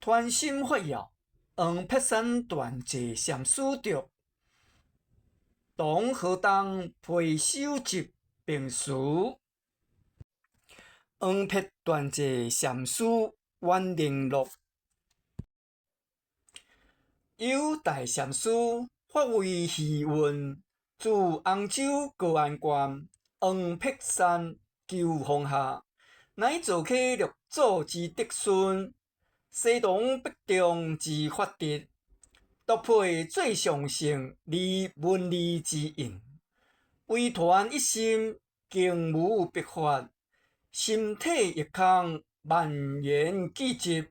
傳心法要，黃碧山斷際禪師著，唐河東裴守集並書。黃碧斷際禪師遠靈錄，有大禪師法為虛雲，自杭州高安縣黃碧山鳩峰下，乃造客六祖之嫡孫，西唐北宗之法嫡，獨配最上乘而文理之印，唯傳一心，竟無別法，心體一空，萬緣俱寂，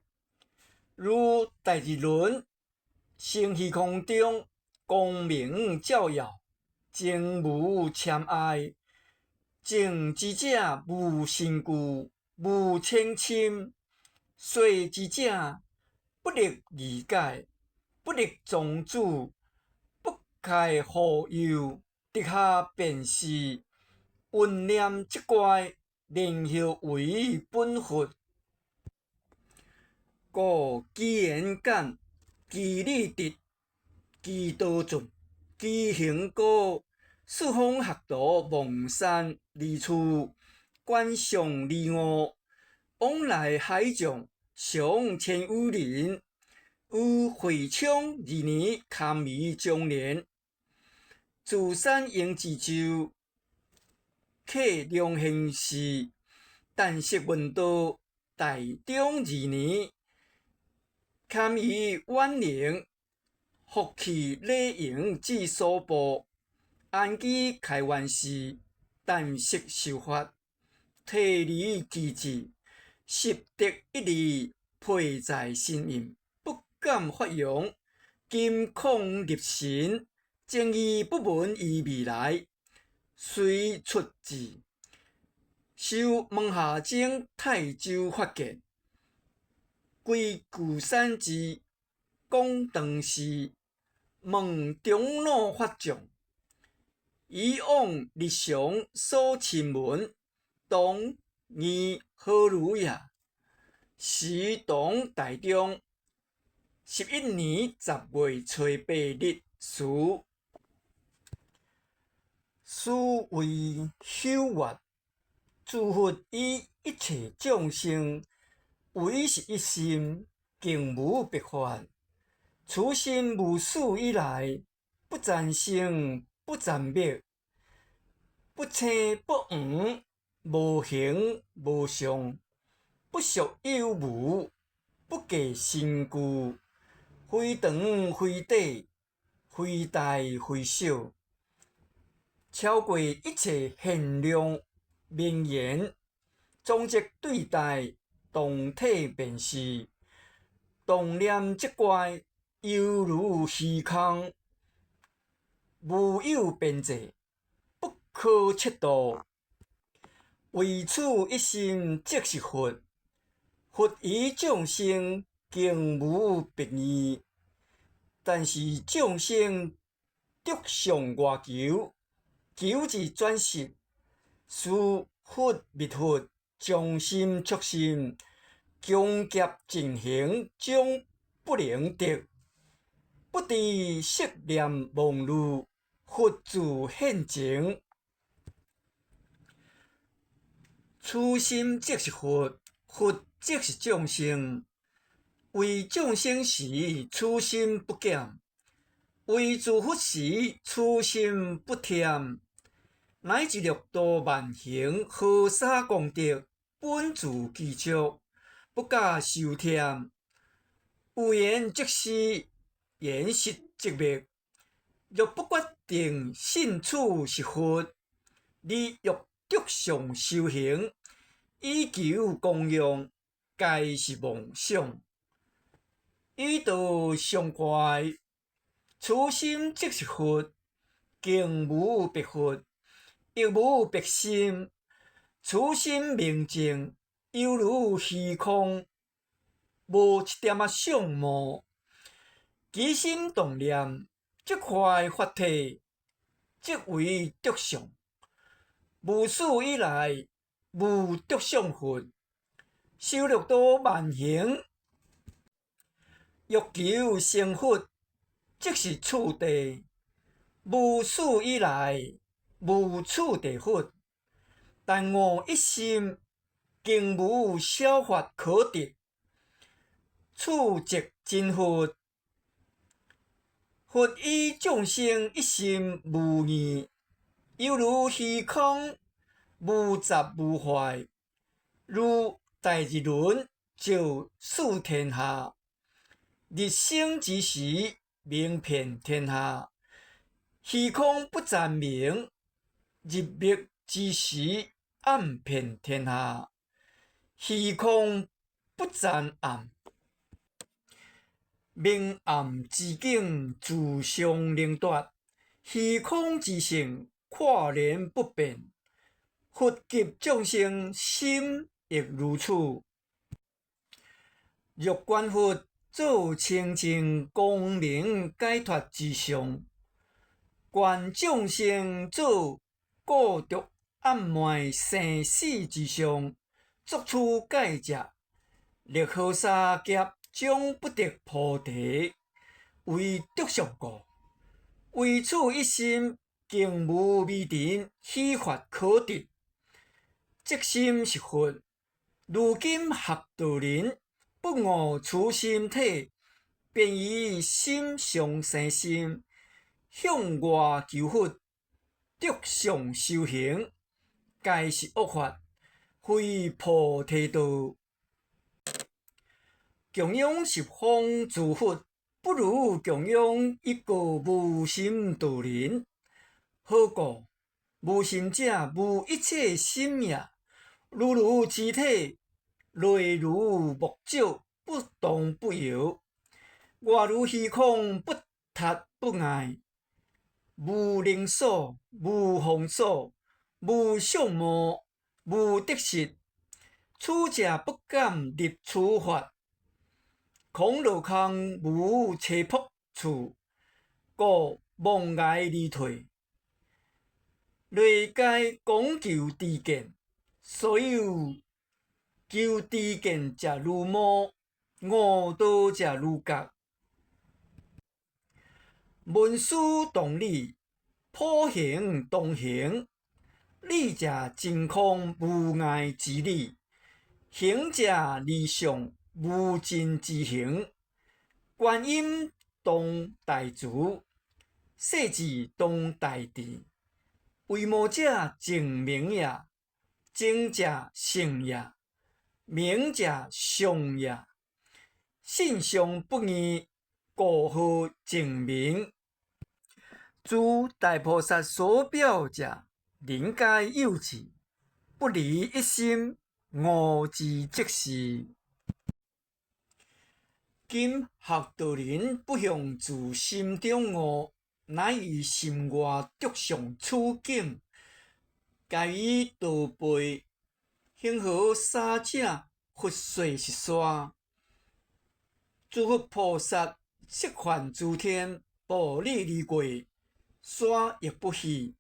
如大日輪，生虛空中，光明照耀，淨無攕礙。證知者無身具，無淺深；說知者不立義解，不立宗主，不開護佑，直下便是聞念即怪，然後為本佛。故機緣簡，機理直，機道盡，機行高。四方學徒望山而處，觀相而悟，往來海眾上千餘人。於會昌二年，堪輿中年，自山鷹之州，客龍興寺，陳釋問道。大中二年，堪輿遠靈，復去禮迎之所部。安居開元寺，陳釋受法，提離機智，習得一理，佩在心印，不敢發揚。今恐入神，正義不聞於未來，遂出志，受門下僧泰州法見，歸舊山之廣長寺，問長老法眾。以往日常所親聞，當義何如也？時唐大中11年10月初8日時，斯為修願，諸佛以一切眾生唯是一心，竟無別法。此心無始以來，不暫生，不暫滅，不青不黃，無形無相，不屬有無，不計身具，非長非短，非大非小，超過一切現量名言，總則對待當體便是，動念即怪，猶如虛空。無有邊際，不可測度。唯此一心，即是佛。佛與眾生竟無別異，但是眾生著相外求，求之轉失，是佛滅佛，將心觸心，窮劫盡行，終不能得。不知色念妄慮，佛自現前。此心即是佛，佛即是眾生。為眾生時，此心不減；為諸佛時，此心不添。乃至六度萬行，河沙功德，本自具足，不假修添。有緣即是。緣實即滅，若不決定信此是佛，而欲著相修行，以求供養，皆是妄想。以道相怪，此心即是佛，竟無別佛，亦無別心。此心明淨，猶如虛空，無一點仔相貌。起心動念，即壞法體，即為著相。無始以來，無著相佛，修六度萬行。欲求成佛，即是次第。無始以來，無次第佛。但悟一心，更無小法可得。此即真佛。佛與眾生一心無異，猶如虛空，無雜無壞。如大日輪照四天下，日升之時，明遍天下。虛空不暫明，日滅之時，暗遍天下。虛空不暫暗，明暗之境自相能奪，虛空之性豁然不變。佛及眾生心亦如此。若觀佛做清淨光明解脫之相，觀眾生做固濁暗昧生死之相，作此解者，歷河沙劫終不得菩提，為著相故。唯此一心，更無微塵虛法可得。這心是佛。如今學道人不悟此心體，便以心相生心，向外求佛，著相修行，皆是惡法，非菩提道。供養十方諸佛，不如供養一個無心道人。何故？無心者，無一切心也。如如之體，類如木石，不動不搖；外如虛空，不突不礙。無能所，無方所，無相貌，無得失。此者不敢入此法。空樂空無棲伏處，故望礙而退。內皆講求知見，所有求知見者如魔，悟道者如覺。文殊懂理，普賢同行，理者真空無礙之理，行者離相無盡之行。觀音當大慈，勢至當大智。維摩者淨明也，淨者性也，明者相也。性相不異，故號淨明。諸大菩薩所表者，人皆有智，不離一心，悟之即是。今學道人不向自心中悟，乃於心外著相取境，皆於道背，恆河沙者，佛說是沙。諸佛菩薩悉梵諸天，步履而過，沙亦不去。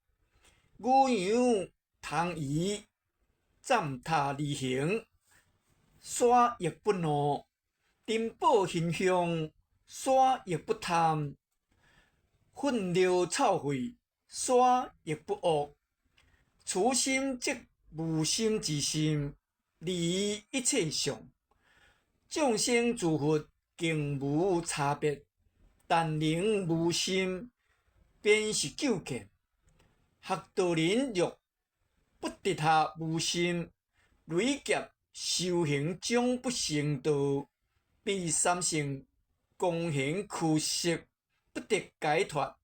牛羊凼魚暫踏而行，沙亦不怒。珍寶熏香，沙亦不貪。糞尿臭穢，沙亦不惡。此心即無心之心，離於一切相。眾生諸佛更無差別，但能無心，便是究竟。學道人若不得下無心，累劫修行終不成道，彼三乘光行虛實，不得解脫。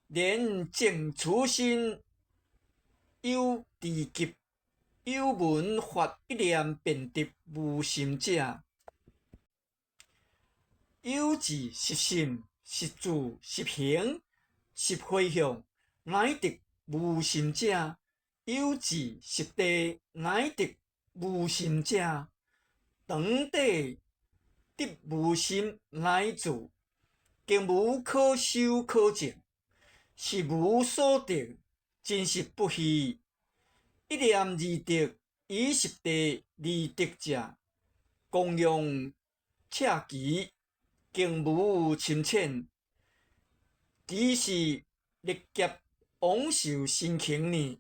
連證此心有知及有聞法一念便得無心者，有智十心、十住、十行、十回向，乃得無心者；有智十地，乃得無心者。長短得無心乃住，更無可修可證，實無所得，真實不虛。一念而得，以十地而得者，供養赤旗，更無深淺，只是歷劫往受辛勤呢。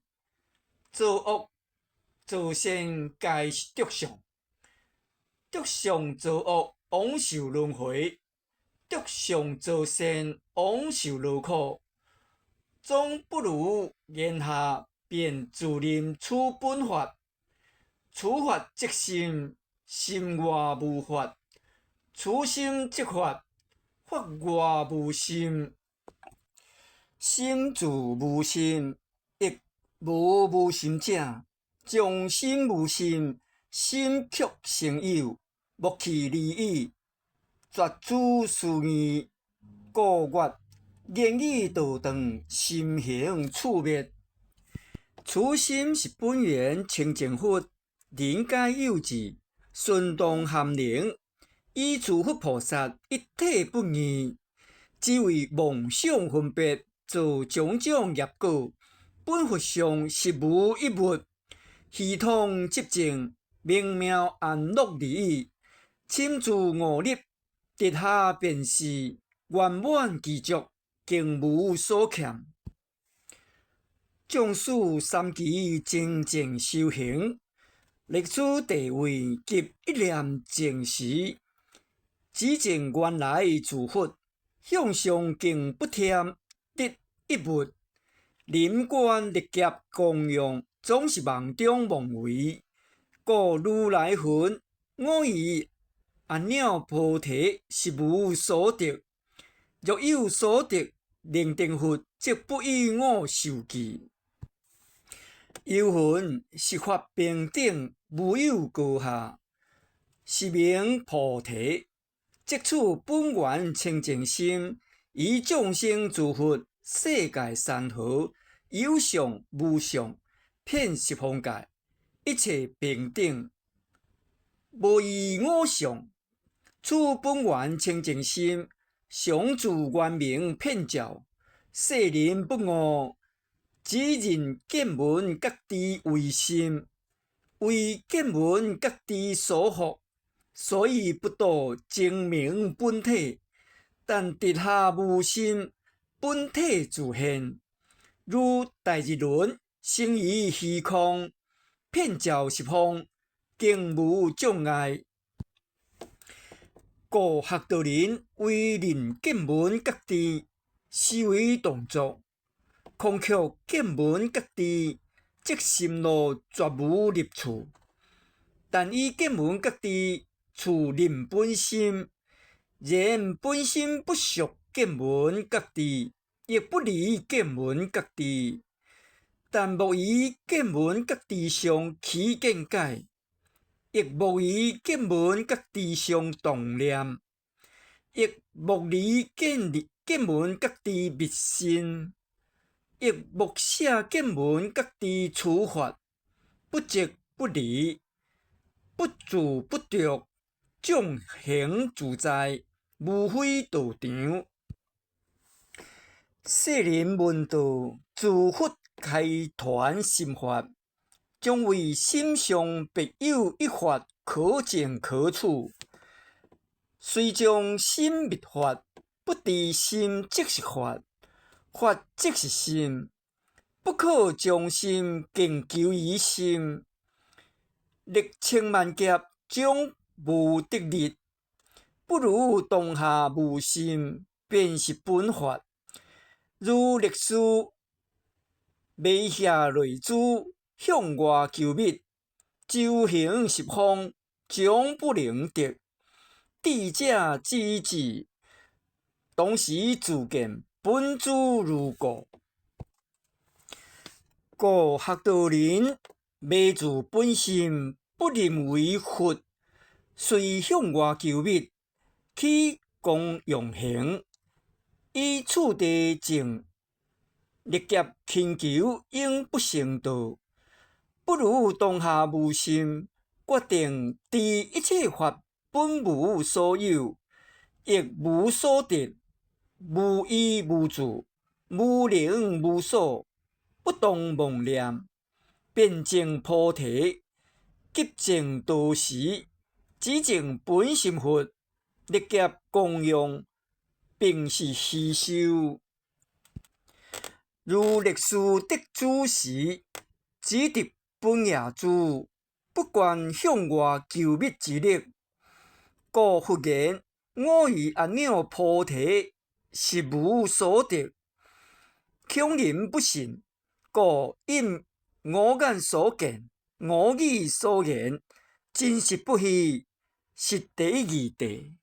造惡造善皆是著相，著相造惡往受輪迴，著相造善往受樂苦，總不如言下便自認此本法，此法即心，心外無法；此心即法，法外無心。心自無心，亦無無心者。將心無心，心卻成有，莫去離已。絕諸思議，故曰言語道斷，心行處滅。此心是本源清淨佛，人皆有智，順動含靈，以諸佛菩薩一體不二，只為妄想分別，造種種業果。本佛相實無一物，虛通寂靜，明妙安樂而已。深住五入，直下便是圓滿具足，更無所欠。縱使三期精進修行，歷此地位及一念淨時，只證原來自佛，向上更不添得一物。臨觀歷劫供養，總是夢中妄為。故如來云：我於阿耨菩提實無所得。若有所得，能定佛則不與我受記。又云：是法平等，無有高下，是名菩提。即此本源清淨心，以眾生諸佛，世界山河，有相無相，遍十方界，一切平等，無異我相。此本源清淨心，常住圓明遍照，世人不悟，只認見聞覺知為心，為見聞覺知所惑，所以不度精明本體。但直下無心，本體自現，如大日輪生於虛空，遍照十方，更無障礙。故學道人唯認見聞覺知，思維動作，空卻見聞覺知，則心路絕無入處。但以見聞覺知處認本心，然本心不屬見聞覺知，亦不離見聞覺知，但莫於見聞覺知上起見解，亦莫於見聞覺知上動念，亦莫離見聞覺知密信，亦莫捨見聞覺知處法，不即不離，不住不著，眾行自在，無非道場。世人聞道，自佛開傳心法，將為心上別有一法可證可取。雖將心密法，不知心即是法，法即是心，不可將心強求於心。歷千萬劫終無得日，不如當下無心，便是本法。如歷事眉下淚珠向外求密，周行十方，終不能得。智者知之，當時自見本自如故。故學道人迷住本心，不認為佛，遂向外求密，起供養行，以次第證，歷劫勤求，永不成道。不如當下無心，決定知一切法本無所有，亦無所得，無依無住，無能無所，不動妄念，便證菩提，急證道時，只證本心佛，力業供養，並是虛修。如力士得諸時，只得本業諸，不願向外求物之力。故佛言：我於安養菩提，實無所得。恐人不信，故應我眼所見，我耳所言，真實不虛，是第一義諦。